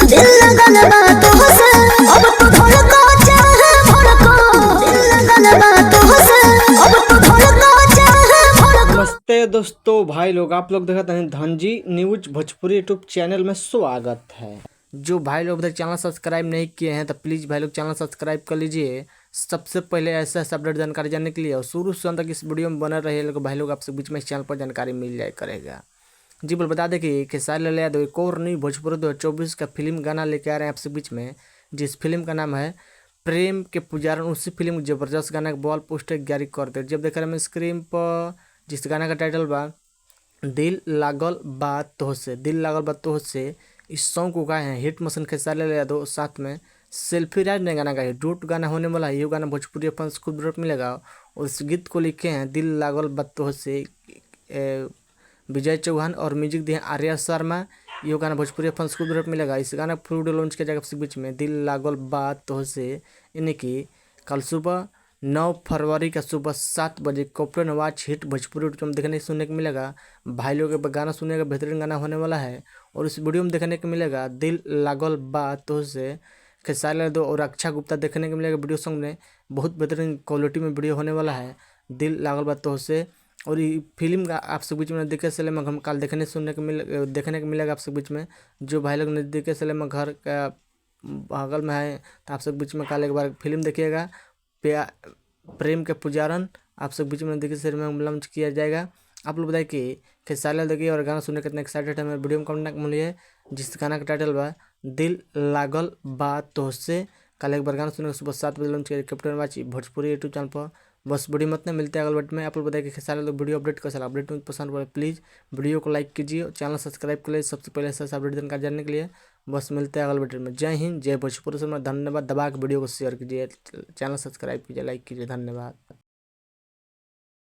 दिल लगल बा तोहसे अब तो धड़को चाहे भड़को। दिल लगल बा तोहसे अब तो धड़को चाहे भड़को। नमस्ते दोस्तों, भाई लोग, आप लोग देखते हैं Dhanji news Bhojpuri YouTube channel में स्वागत है। जो भाई लोग अभी तक चैनल सब्सक्राइब नहीं किए हैं तो प्लीज़ भाई लोग चैनल सब्सक्राइब कर लीजिए सबसे पहले ऐसा ऐसा अपडेट जानकारी जानने के लिए, और शुरू से अंत तक इस वीडियो में बने रहिए लोग भाई लोग, आपसे बीच में इस चैनल पर जानकारी मिल जाए करेगा। जी बोल बता दें कि खेसारी लाल यादव एक और नई भोजपुरी 2024 का फिल्म गाना लेके आ रहे हैं आपसे बीच में, जिस फिल्म का नाम है प्रेम के पुजारन। उसी फिल्म जबरदस्त गाना के बॉल पोस्टर जारी कर दे जब देख रहे हैं स्क्रीन पर, जिस गाना का टाइटल बा दिल लागल बा तोहसे। दिल लागल बा तोहसे इस सॉन्ग को गाए हैं हिट मशीन खेसारी लाल यादव, साथ में सेल्फी राज ने गाना गाया। डूट गाना होने वाला है, ये गाना भोजपुरी फैंस खूब ड्रॉप मिलेगा। और इस गीत को लिखे हैं दिल लागल बा तोहसे विजय चौहान और म्यूजिक दिए आर्या शर्मा। ये गाना भोजपुरी फैंस खूब ड्रॉप मिलेगा। इस गाना फुल वीडियो लॉन्च किया जाएगा आपके बीच में दिल लागल बा तोहसे, यानी कि कल सुबह 9 फरवरी का सुबह 7 बजे कॉपरेन वाच हिट भोजपुरी यूट्यूब में देखने सुनने को मिलेगा। भाई लोग के गाना सुनने का बेहतरीन गाना होने वाला है। और इस वीडियो में देखने को मिलेगा दिल लागल बा तोहसे खेसारी लाल यादव और अक्षा गुप्ता देखने को मिलेगा वीडियो सॉन्ग में। बहुत बेहतरीन क्वालिटी में वीडियो होने वाला है दिल लागल बा तोहसे। और ये फिल्म का आप सब बीच में नज़दीक सिनेमा घर कल देखने सुनने को मिल देखने को मिलेगा आप सब बीच में। जो भाई लोग नज़दीक सिनेमा घर का बगल में है तो आप सब बीच में कल एक बार फिल्म देखिएगा प्रेम के पुजारन आप सब बीच में नज़दीकी सिनेमा में लॉन्च किया जाएगा। आप लोग बताइए कि खेसारी लाल देखिए और गाना सुनने कितना एक्साइटेड है। मेरे वीडियो में कमेंट मिलिए जिस गाना का टाइटल बा दिल लागल बा तोहसे। कल एक बार गाना सुनने सुबह 7 बजे लॉन्च किया कैप्टन वाची भोजपुरी यूट्यूब चैनल पर। बस वीडियो मत मिलते हैं अगले बट में। आप लोग बताइए कि खेसारी लाल वीडियो अपडेट कैसा लगा। अपडेट पसंद पड़े प्लीज़ वीडियो को लाइक कीजिए और चैनल सब्सक्राइब कर लीजिए सबसे पहले ऐसा अपडेट जानकारी जानने के लिए। बस मिलते हैं अगले वीडियो में। जय हिंद, जय भोजपुरी। धन्यवाद। दबा के वीडियो को शेयर कीजिए, चैनल सब्सक्राइब कीजिए, लाइक कीजिए। धन्यवाद।